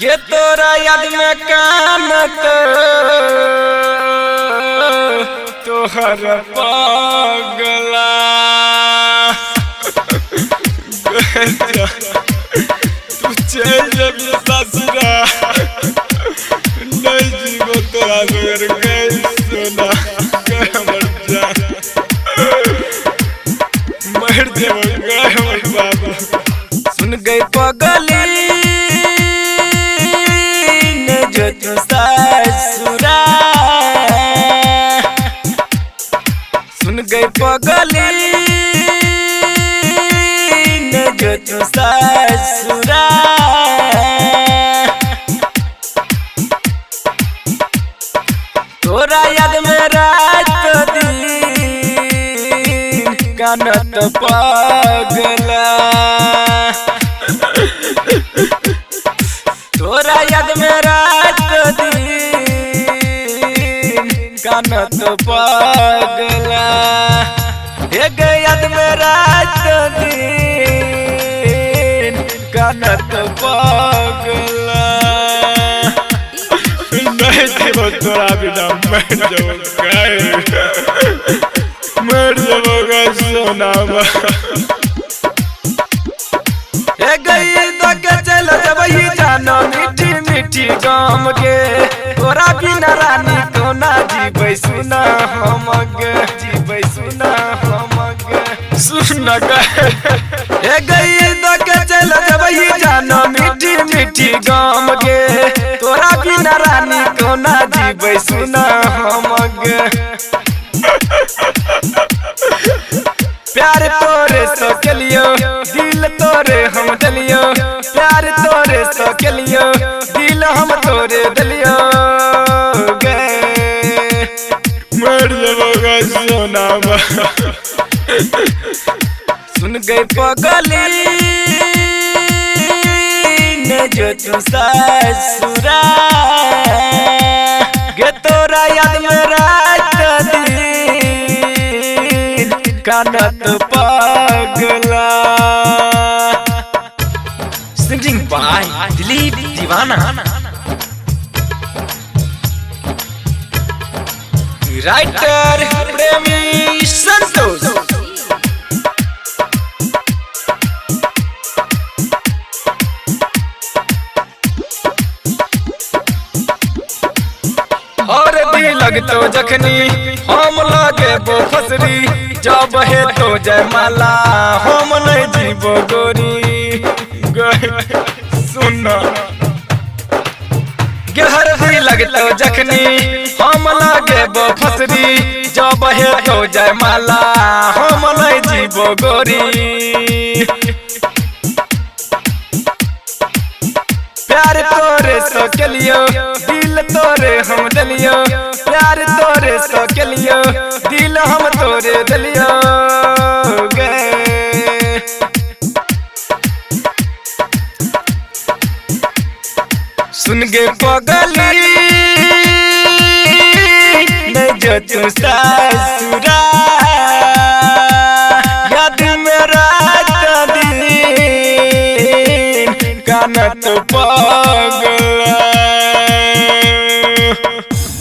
गे तोरा याद में कानत तोहर पगला। तू चल जबी ससुरा, नहीं जीवो तोरा बगैर गए सोना, गए हमर जान, मर जेबो गए हमर बाबू। सुन गई पगली ने जो तू ससुरा, सुन गई पगली ने जो तू ससुरा। तोरा याद में रात दिन कानत पगला, तोरा याद में रात दिन कानत पगला। एक याद में रात दिन कानत पगला। नहीं जीवो तोरा बिना मर जेबो गए, मर जेबो गए सोना। ए गई दके चल जबही जानो मीठी मीठी गाम गे, तोरा बिना रानी कोना जीबै सुना हम गे, जीबै सुना हम गे। सुन गए। ए गई दके चल जबही जानो मीठी मीठी गाम गे, तोरा बिना रानी कोना जीबै सुना हम गे। प्यार तोरे सो के लियो दिल तोरे हम दलियो, प्यार तोरे सो के लियो दिल हम तोरे दलियो गे। मर जेबो गए सोना। सुन गई पगली ने जो तू ससुरा, गे तोरा याद में रात दिन कानत पगला। Singing by Dilip Deewana, writer Premi Santosh. और दी लगतो जखनी हम लगे बो फसरी, जब हे तो जयमाला हम नहीं जीवो गोरी। गए सुन। गेहर दी लगतो जखनी हम लगे बो फसरी, जब हे तो जयमाला हम नहीं जीवो गोरी। प्यार तोरे सो के लियो दिल तोरे हम दलियो, प्यार तोरे सो के लियो दिल हम तोरे दलियो गे। सुन गे पगली ने जो तू ससुरा,